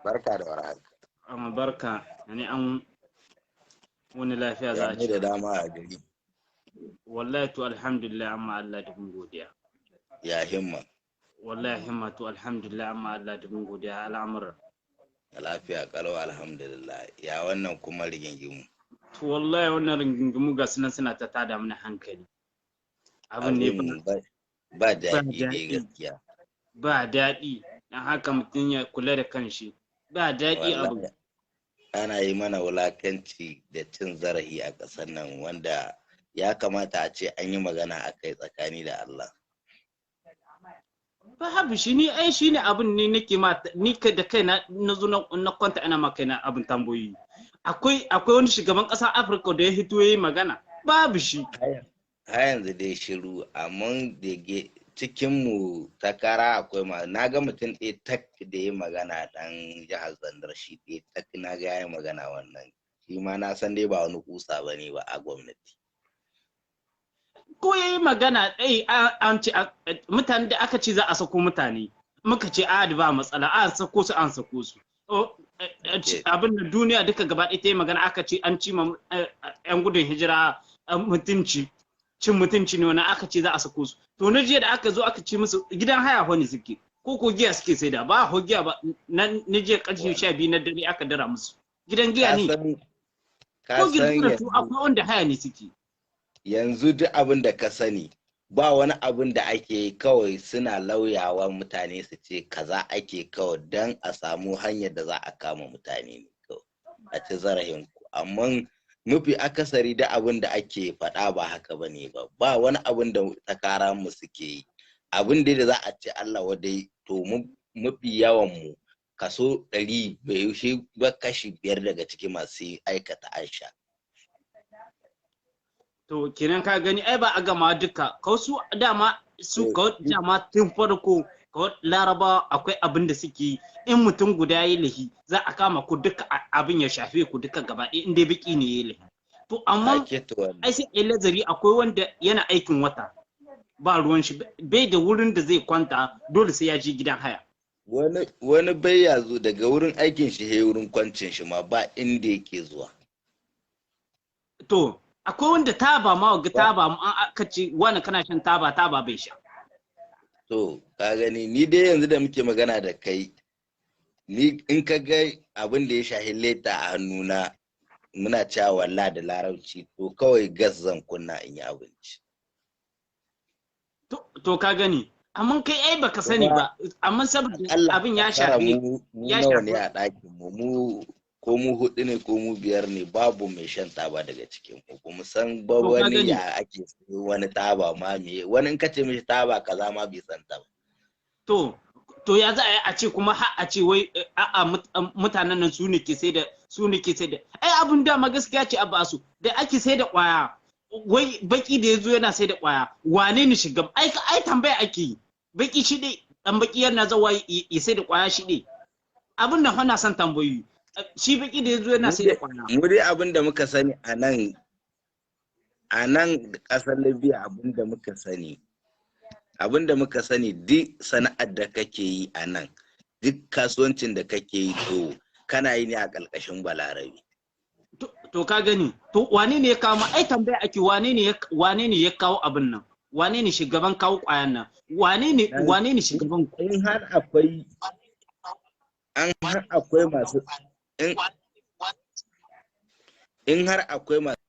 Barka da warhaka. Amma barka ne, an wani lafiya za Ya a ne da ce. dama a gari. Wallahi to alhamdulillah, amma Allah da mun godiya. Ya himma? Wallahi himma to alhamdulillah, amma Allah da mun godiya al'amura. Lafiya kalau, alhamdulillah. Ya wannan kuma rigingimu? To wallahi wannan rigingimu ga sunan suna ta tada mana hankali. Abin ne Abin ba ba daɗi dai daɗi. Gaskiya. Ba daɗi, dan haka mutum ya kula da kanshi. Ba daɗi abu. Wallahi ana yi mana wulakanci da cin zarafi a ƙasar nan wanda ya kamata a ce an yi magana a kai tsakani da Allah. Babu shi ni, ai shi ne abin ne nake ma ni kai da kaina na zo na kwanta ana ma kaina abin tambayoyi. Akwai wani shugaban ƙasar Afirka da ya hito yayi magana? Babu shi. Har yanzu dai shiru, amma da cikin mu takara akwai ma na ga mutum ɗaya tak da ya magana, ɗan jihar Zandar, shi ɗaya tak na ga ya yi magana. Wannan shi ma na san dai ba wani kusa ba ne ba a gwamnati. Ko yayi magana ɗai an ce mutane da aka ce za a sako mutane, muka ce a ba matsala, an sako su, an sako su. Abin da duniya duka gaba ɗaya ta yi magana, aka ce an ci ma yan gudun hijira mutunci, cin mutunci ne wani, aka ce za a sako su. To na jiya da aka zo aka ci musu gidan haya wani suke ko giya suke sai da ba ho giya ba, na jiya ƙarshe 12 na dare aka dara musu gidan giya ne Ka ko san gidan su yanzu akwai wanda haya ne suke. Yanzu duk abin da ka sani, ba wani abin da ake yi, kawai suna lauyawa mutane su ce kaza ake kawai don a samu hanyar da za a kama mutane ne kawai a ci zarafin ku. Amma mafi akasari da abin da ake faɗa ba haka ba ne ba. Ba wani abin da takara mu suke yi, abin da za a ce Allah wadai. To mafi yawan mu, kaso 100 bai wuce ba kashi 5 daga ciki masu aikata aisha. To kenan ka gani ai ba a gama duka ko su dama su ko dama tun farko ko Larabawa akwai abin da suke yi, in mutum guda ya yi lahi za a kama ku duka, abin ya shafe ku duka gaba ɗaya in dai biki ne ya yi lahi. To amma Ake to wannan. Ai sai ai lazari, akwai wanda yana aikin wata ba ruwan shi, bai da wurin da zai kwanta, dole sai ya je gidan haya. Wani bai ya zo daga wurin aikin shi he wurin kwancin shi ma ba inda yake zuwa. To akwai wanda taba ma ga taba ma an aka ce wani kana shan taba, taba bai sha. To ka gani, ni dai yanzu da muke magana da kai, ni in ka ga abin da ya shahi leta a hannuna, muna cewa walla da Larabci, to kawai gas zan kunna in yi abinci. To ka gani, amma kai ai baka sani ba, amma saboda Allah abin ya tara shafi mu ya nawa ne shafi a ɗakin mu? Mu ko mu hudu ne ko mu biyar ne, babu mai shan taba daga cikin mu. Ba mu san ba To ka wani gani. ya ake sayo wani taba ma me, wani in ka ce mishi taba kaza ma bai san ta ba. To ya za a yi a ce kuma har a ce wai a'a mutanen nan su ne ke sai da, su ne ke sai da, ai abin dama gaskiya ce abu asu da ake sai da kwaya, wai baki da yazo yana sai da kwaya, wane ne shugab? Ai tambaya ake yi, baki shi dai dan baki yana zawa ya sai da kwaya shi dai, abin nan hana son tambayoyi, shi baki da yazo yana sai da kwaya. Mu dai abin da muka sani a nan ƙasar Libya, abin da muka sani, duk sana'ar da kake yi a nan, duk kasuwancin da kake yi, to kana yi ne a ƙarƙashin Balarabe. To ka gani, to wane ne ya kawo ma? Ai tambaya ake, wane ne ya kawo abin nan? Wane ne shugaban kawo kwayan nan? Wane ne shugaban? In har akwai masu in har akwai masu